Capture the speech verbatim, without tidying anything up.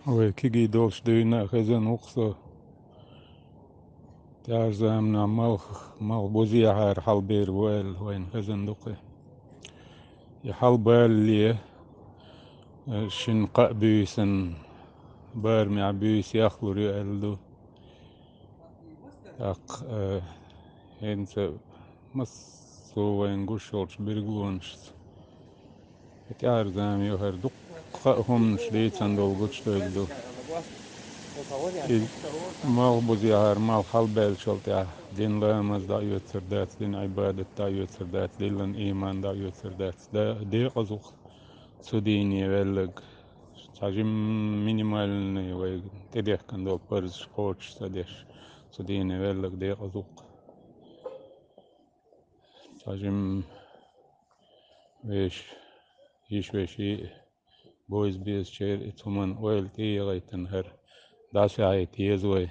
Вай кегий долчу дуьйна а хезна ву-кх со. ТӀаьхьарчу заманахь малх, малх бузехьара хьалабер бу аьлла, вайна хезна ду-кх. И хьалабалале, э, шина кхаа буьйсанна, барамехь буьйса яхлур ю аьлла ду. ТӀаккха, э, хӀинца массо а вайна гуш йолчу билгалонашца, тӀаьхьарчу заманахь ю хӀара, дуккха а хӀуманаш дийцина долу гучудевлла ду. И малх бузехьара малх хьалабаьллачул тӀаьхьа дин ламаз дӀаоьцур дац, дин Ӏибадат дӀаоьцур дац, диллина ийман дӀаоьцур дац. Да, декъаза ву-кх цу дийне велларг. Цхьа жимма минимальный вай тӀедехкина долу парзаш кхочуш ца деш, цу дийне велларг декъаза ву-кх. Цхьа жимма вешан, йиш-вешин а, бовза-безачеран а цу хӀуманна ойла тӀеяхийтина хӀара дӀасахьийта еза вай.